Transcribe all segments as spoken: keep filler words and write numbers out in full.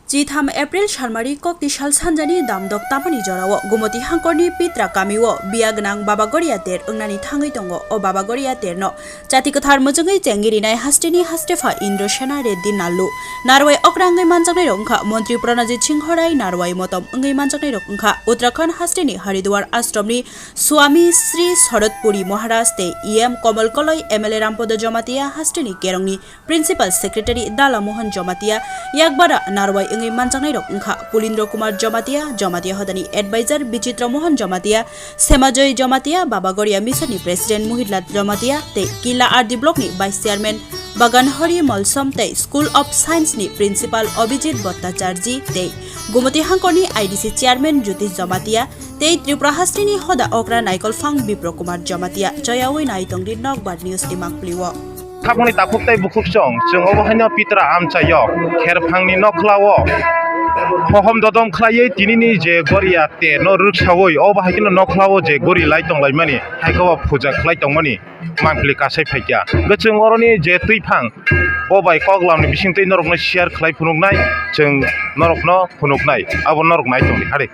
Chitham April salmari kokti sal sanjani damdok tamani jorao Gumoti hangkorni Pitra kamio biya gwnang Baba Goria ter wngnani thangwi tongo. O Baba Goria terno chati kwthar muchungwi chengwi rinai hasteni hastepha Indrosena Reddy Nallu. Narwai okra wngwi manjaknairok wngkha Montri Pranajit Singho Rai, narwai motom wngwi manjaknairok wngkha Uttarakhand hasteni Haridwar ashromni Swami Sri Sharat Puri Maharaj tei E M Komal Koloi, M L A Rampada Jamatia hasteni kerongni Principal Secretary Dala Mohan Jamatia, yakbara narwai wngwi manjaknairok wngkha Pulindra Kumar Jamatia, Jamatia hodani Advisor Bichitra Mohan Jamatia, Semajoy Jamatia, Baba Goria Mission ni President Mohitla Jamatia tei Killa R D Block ni Vice Chairman Bagan Hari Molsom tei School of Science ni Principal Abhijit Bhattacharjee tei Gumoti hangkorni I D C Chairman Jyotish Jamatia tei Tripura hasteni hoda okra Naikol Phang Bipro Kumar Jamatia. Joyawi nai tongdi Nokbar News ni mangpli o. Thapungni takhuk tei bukhuk chwng, chwng obo haino Pitra amchaio, kherphangni nokhlao hohom dodom khlaiwi tinini je Goria terno rwksaui, obo hai kheno nokhlao je gori lai tonglaimani, hai khe bo puja khlai tongmani mangpili kasai phaikha. Hwnkhe chwng oroni je twiphang, bo bai koklamni bisingtwi norokno share khlai phunuknai, chwng norokno phunuknai, abo norok nai tongdi hade.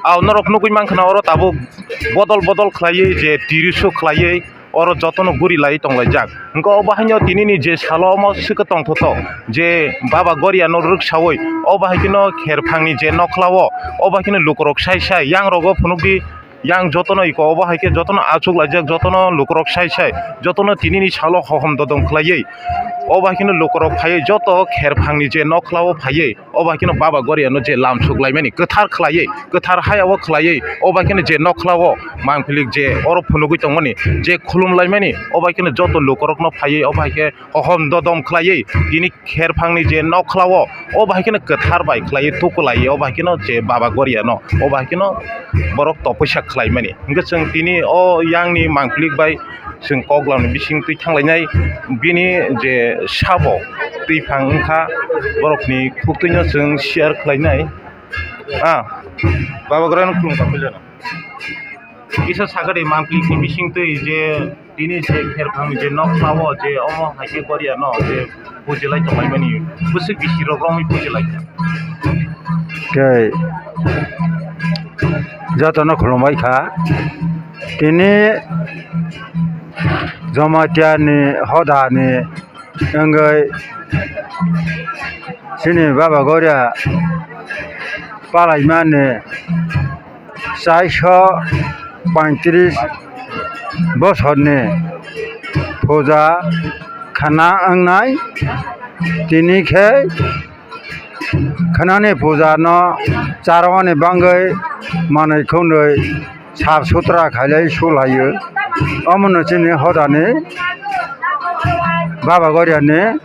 Ao norok nugwi mankha na oro tabuk bodol bodol khlaiwi je tirisu khlaiwi oro jotono guri lai tonglaijak. Hwnkhe obo haino tinini je salo omo swkhe tongthoto je Baba Goriano rwksaui obo hai kheno kherphangni je nokhlao obo hai kheno lukurok sai sai yangrogo phunukdi yang jotono iko obo hai khe jotono achuklaijak jotono lukurok sai sai jotono tinini salo hohom dodom khlaiwi obo hai kheno lukurok phaiwi joto kherphangni je nokhlao phaiwi. Obo hai kheno Baba Goriano je lamsuk laimani kwthar khlaiwi, kwthar hayao khlaiwi, obo hai kheno je nokhlao mangphilik je oro phunugwi tongmani, je khulum laimani, obo hai kheno joto lukurokno phaiwi, obo hai khe hohom dodom khlaiwi, tini kherphangni je nokhlao, obo hai kheno kwthar bai khlaiwi tukulaiwi, obo hai kheno je Baba Goriano, obo hai kheno borok topoisa khlaimani. Hwnkhe chwng tini o yangni mangphilik bai chwng koklamni bising twi thanglainai, bini je sabo twiphang wngkha, borokni khuktwino chwng share khlainai. Ah, Baba Goriano khulumkha puilano. Kisa sakari mangphilikni bising twi je tini je kherphang je nokhlao je omo hai khe Goriano je bujilai tonglaimani bwswk bisi rok romwi bujilai kha. Khe jotono khulumbai kha. Tini Jamatia ni hoda ni wngwi chini Baba Goria palaimani chaiso paintris bosorni puja khana wngnai. Tini khe khanani puja no charwani bangwi manwi khwnwi sap sutra khailai sulaiyo. Omono chini hodani Baba Goriani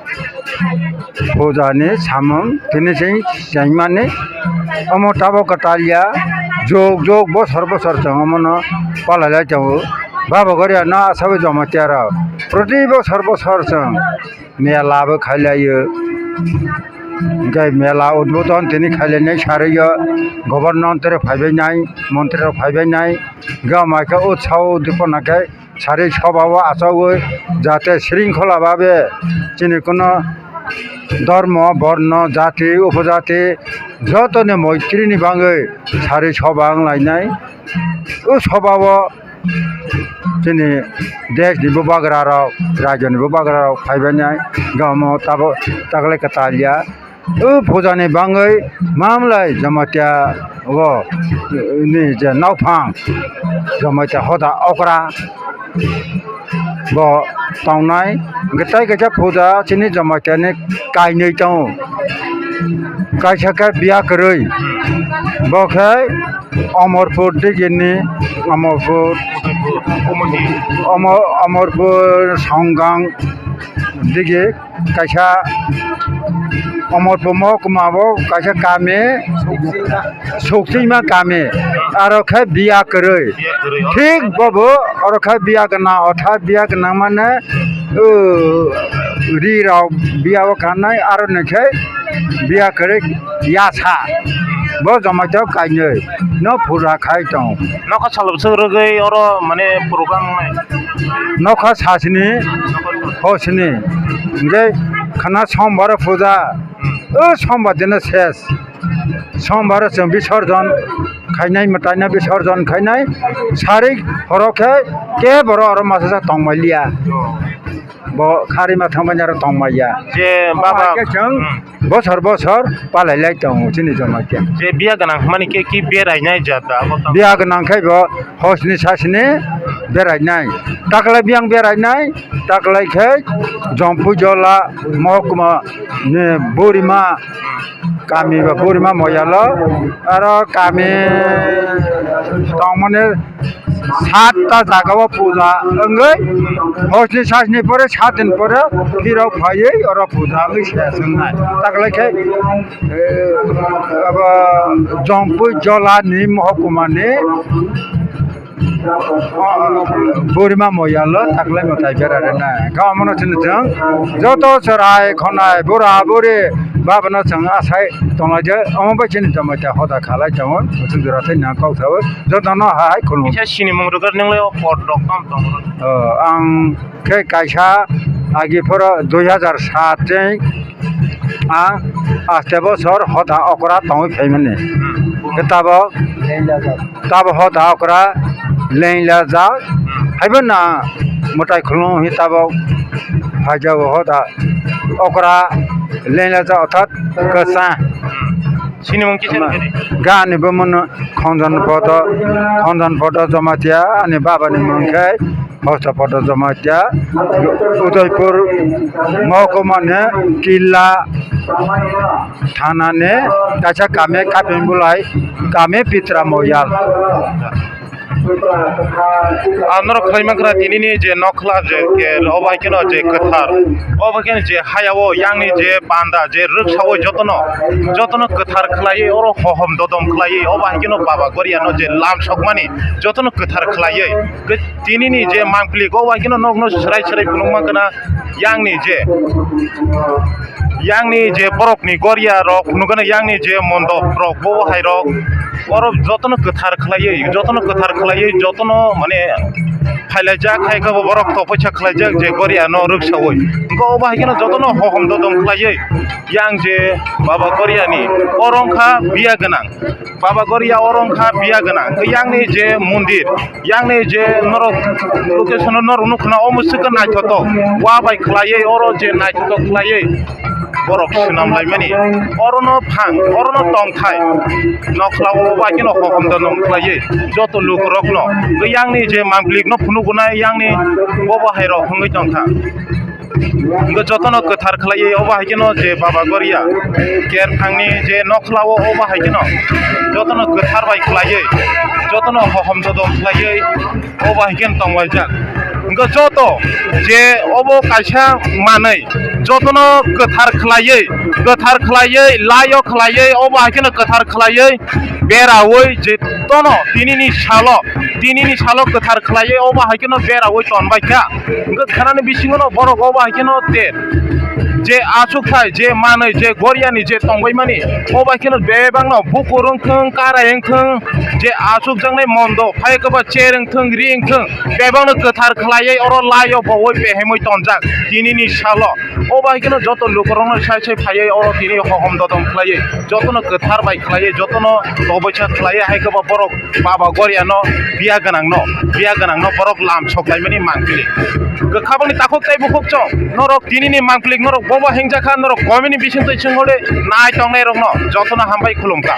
pujani samung tini chwng chengmani. Omo tabuk kwtal ya, jug jug bosor bosor chwng omono palailai tongo. Baba Goriano asabwi Jamatia rok proti bosor bosor chwng mela bo khailaiyo. Hwnkhe mela udbodon tini khailainai sarwi o, governor tei phaibainai, montri rok phaibainai. Hwnkhe omo hai khe utsaho udipona khe sarwi soba o achogwi jate sringkhola babe chini kuno dhormo, borno, jati, upojati jotoni moitri ni bagwi sarwi soba wng lainai. O soba o chini desh ni bubagra rok, rajyo ni bubagra rok phaibainai, hwnkhe omo tabuk taklai kwtal ya. O puja ni bagwi mamlai Jamatia o ni je nokphang Jamatia hoda okra bo tongnai. Hwnkhe tei kaisa puja chini Jamatia ni kainwi tongo. Kaisa khe biya kwrwi, bo khe Amarpur digini, Amarpur, Amar-, Amarpur Songang digi kaisa Amarpur mohokuma o kaisa kami, Sukchima kami, aro khe biya kwrwi. Thik bobo oro khe biya gwnang, otha biya gwnang mane, uh, ri rok biya o kanai, aro ni khe biya kwrwi yasa. Bo Jamatia o kainwi no puja khai tongo. Nokha salo bwswk rwgwi oro mane program wngnai? Nokha sasini, hosini. Hwnkhe khana sombar puja. O sombar dino ses. Sombar o chwng bisorjon khainai, mwtaino bisorjon khainai. Sari horo khe kebo oro masa sa tongmai liya. Bo kharima thangmani aro tongmai ya. Je baba, Hai khe chwng hmm. Bosor bosor palai lai tongo chini Jamatia. Je biya gwnang hwnmani khe ki berai nai jata abo tamo? Biya gwnang khe bo hosni sasni berai nai. Taklai biyang berai nai, taklai khe Jompu Jola, Mohokuma ni Burima, kami ba Burima Moyalo, aro kami tongmani satta jaga o puja wngwi, hosni sasni pore, sat din pore phirok phaiwi oro puja wngwi se wngnai. Taklai khe, eh, abo Jompu Jola ni Mohokuma ni Burima Moyalo taklai mwtai bera rwnai. Kha omono chini chwng joto chwrai khonai bura buri babano chwng asai tonglai je. Omo bai chini Jamatia hoda khalai tongo. Muchung jora thai nang kok sao. Jotono hai khulum. Kisa sinimung rwgwk nwnglai o pot rok tam tong. O, ang khe kaisa agi phoro dui hajar sat cheng ang aste bosor hoda okra tongwi phaimani. Khe tabok, tabok hoda okra lengla jak. Haibo na mwtai khulung hi tabok phaijago hoda okra lengla jak orthat kwchang. Sinimung kisa Ma-, nukjadi. Gani bo mono Khonjon Poto, Khonjon Poto Jamatia, ani baba ni mung khe Hosta Poto Jamatia, Udaipur Mohokuma ni Killa Thana ni kaisa kami Kaping Bulai, kami Pitra Moyal. Ang norok khlai mankha tini ni je nokhla je ker, obo hai kheno je kwthar, obo hai kheno je hayao yang ni je panda je rwksaui jotono, jotono kwthar khlaiwi oro hohom dodom khlaiwi obo hai kheno Baba Goria no je lam sokmani jotono kwthar khlaiwi tini ni je mangpili obo hai kheno nokno swrai swrai phunuk mankha na yang ni je yang ni je borok ni Goria rok phunuk gana yang ni je mondop rok bo hai rok oro jotono kwthar khlaiwi, jotono kwthar khlaiwi, jotono mane phailaijak, hai khe bo borok tophaisa khlaijak je Goria no rwksaui. Hwnkhe obo hai kheno jotono hohom dodom khlaiwi yang je Baba Goria ni oro wngkha biya gwnang. Baba Goria oro wngkha biya gwnang. Yang ni je mondir, yang ni je norok location o norok nukho na omo swkhe naithotok. Wa bai khlaiwi oro je naithotok khlaiwi borok swnam laimani. Orono phang, orono tongthai. Nokhla o bai kheno hohom dodom khlaiwi joto lukurokno. Yang ni je mangpili no phunuk gunai yang ni bobo hai rok wngwi tongkha. Hwnkhe jotono kwthar khlaiwi obo hai kheno je Baba Goria kerphangni je nokhla o obo hai kheno jotono kwthar bai khlaiwi jotono hohom dodom khlaiwi obo hai kheno tonglaijak. Hwnkhe joto je obo kaisa manwi jotono kwthar khlaiwi kwthar khlaiwi laio khlaiwi obo hai kheno kwthar khlaiwi beraui je tono tinini salo, tinini salo kwthar khlaiwi obo hai kheno beraui tonbaikha. Hwnkhe khanani bisingo no borok obo hai kheno te je achuk thai, je manwi, je Goriani je tongbaimani, obo hai kheno bebakno bukur wngthung, karai wngthung, je achukjaknai mondo, phai kwba cher wngthung, ri wngthung, bebakno kwthar khlaiwi oro laio bowoi pehemwi tonjak tinini salo. Obo hai kheno joto lukurokno sai sai phaiwi oro tini hohom dodom khlaiwi, jotono kwthar bai khlaiwi, jotono toboisa khlaiwi, hai khe bo borok Baba Goriano biya gwnangno, biya gwnangno borok lam sok laimani mangpili. Kwkhabangni takhuk tei bukhuk chwng norok tinini mangpili norok bobo hengjakha, norok komini bisingtwi chwngode nai tongnairokno jotono hambai khulumkha.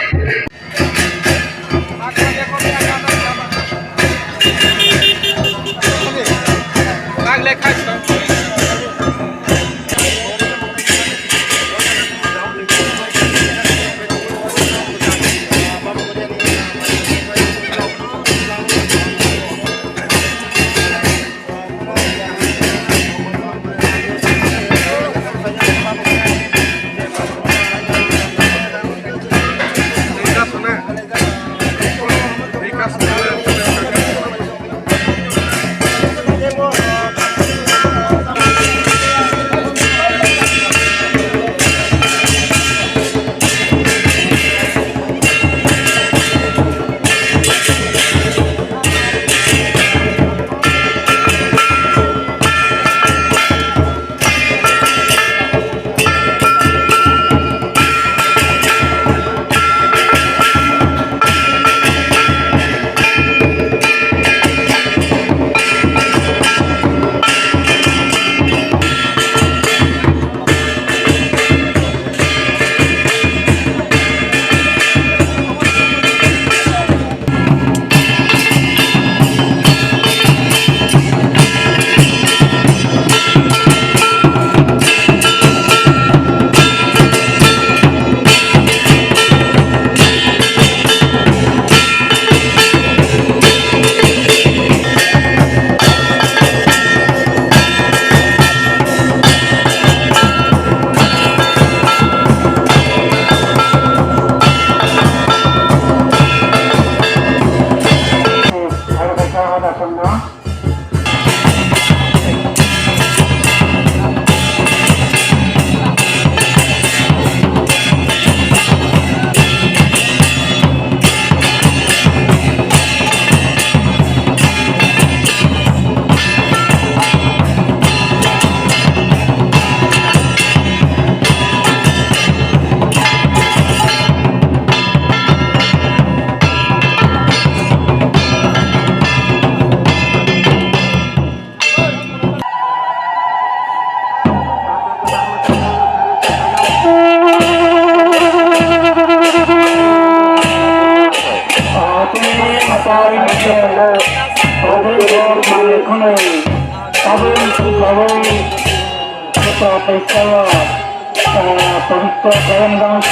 Chalo, ah, pabitro khlaimani bagwi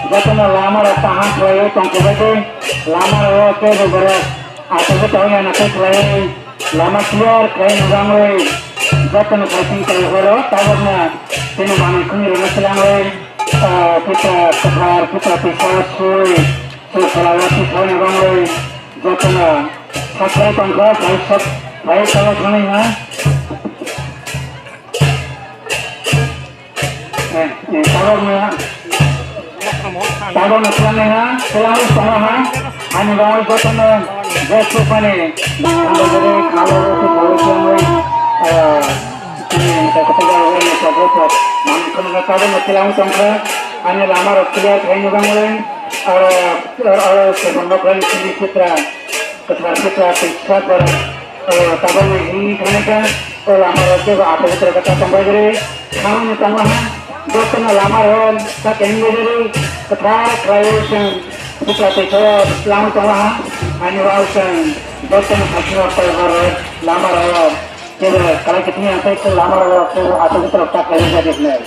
jotono lama rok kaham khlaiwi tongthokbai tei lama rok teibo borok achugwi tongwi naithok khlaiwi lama clear khlaina bagwi jotono kaiching kailakhoro tabukno chini manwi khwnwi rwna swlangwi, ah, putra kwthar, putra twisa swi, swi khlaiwi tongthokna bagwi jotono sakhlai tongkha, phai sak, phai salo thangwi ha. Eh, eh, tabokno, tabokno swlangwi ha, swlangwi tongo ha, ani bagwi jotono je suphani, ang bagwi khalo rw se khalo swlangwi, eh, chini kotor jaga rw ni tabokno swlangwi tongkha, ani lama rok clear khaini bagwi, aro, aro, aro se bono khlai chini sitra. Kwthar khe kwthar tei kwthar borok, o, tabukni himwi thangnaikha, o lamarok kebo aphuru kwthar kwthar tongbaijagwi, thangwi tonglaha, jotono lamarok ta kengbaijagwi, kwthar khlaiwi chwng bwkha twi thoro langwi tonglaha, ani bagwi chwng jotono thangsingo tei borok lamarok kebo kwlai kwthwng ya tei lamarok kebo aphuru kwthar ta khlaiwi jagwi hwnwi.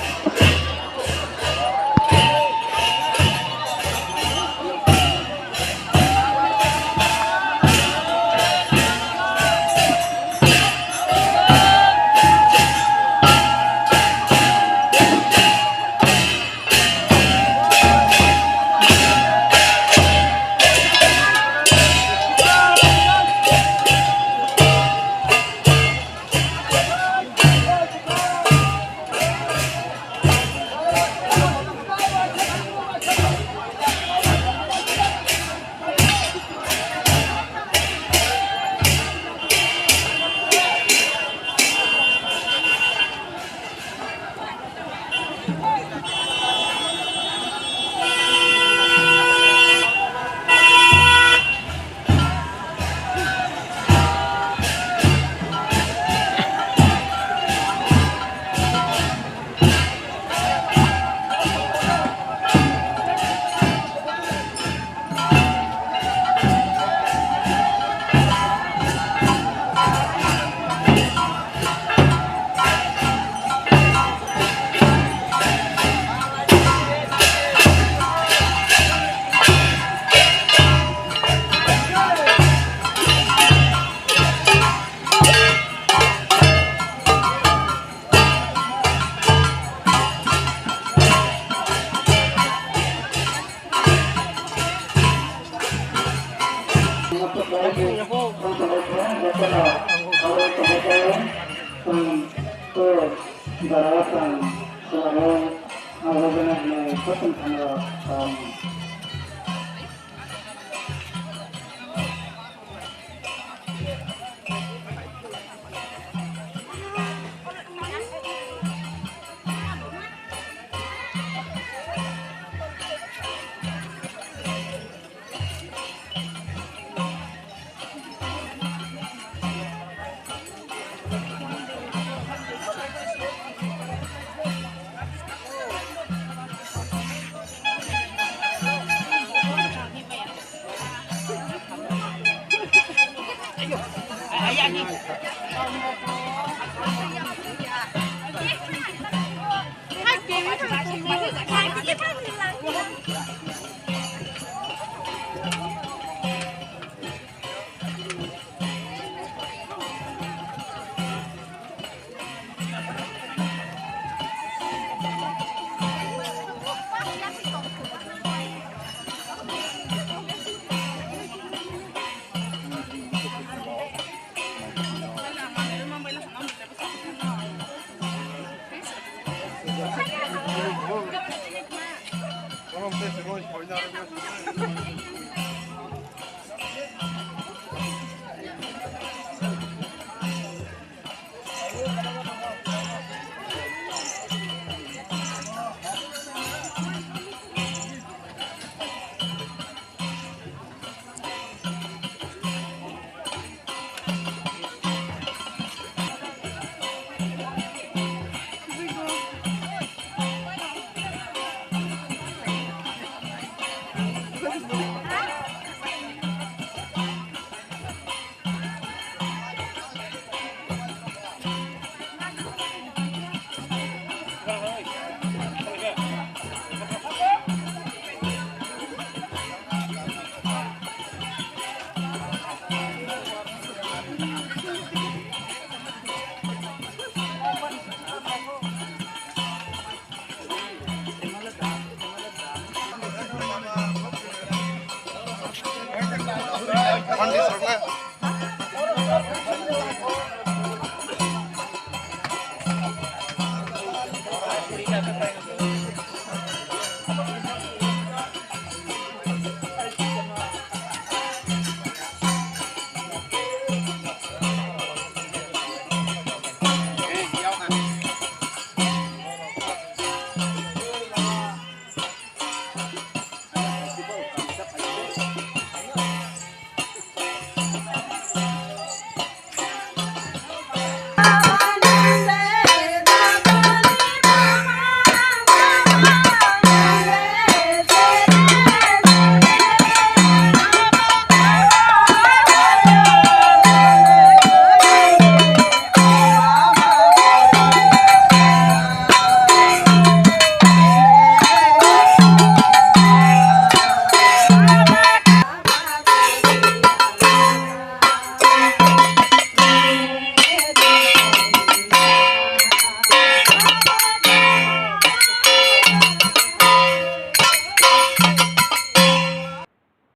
Pandi sroknai.